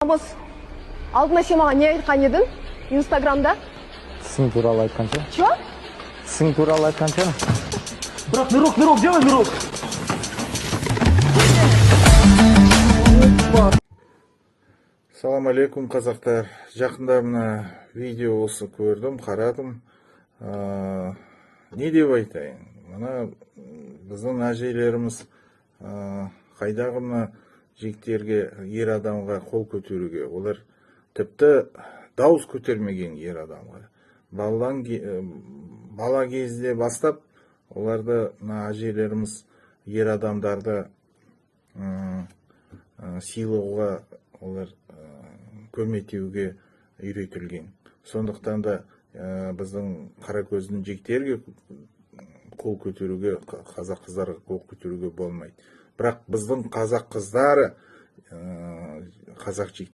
Намыс. Алдына сен маған не айтқан едің Инстаграмда? Тісің туралы айтқан шығар. Че? Тісің туралы айтқан шығар. Брат, нырок, нырок, делай нырок. Салам алейкум, қазақтар! Жақында мына видео осы көрдім, қарадым. Не деп айтайын, мына біздің әжелеріміз қайдағы мына жігіттерге, ер адамға қол көтеруге, олар тіпті дауыс көтермеген ер адамға. Балдан бала кезде бастап оларды мына әжелеріміз ер адамдарды сыйлауға, олар көмектеуге үйретілген. Сондықтан да біздің қара көздің жігіттерге қол көтеруге, қазақ қыздарға қол көтеруге болмайды. Бірақ біздің қазақ қыздары қазақ жігіт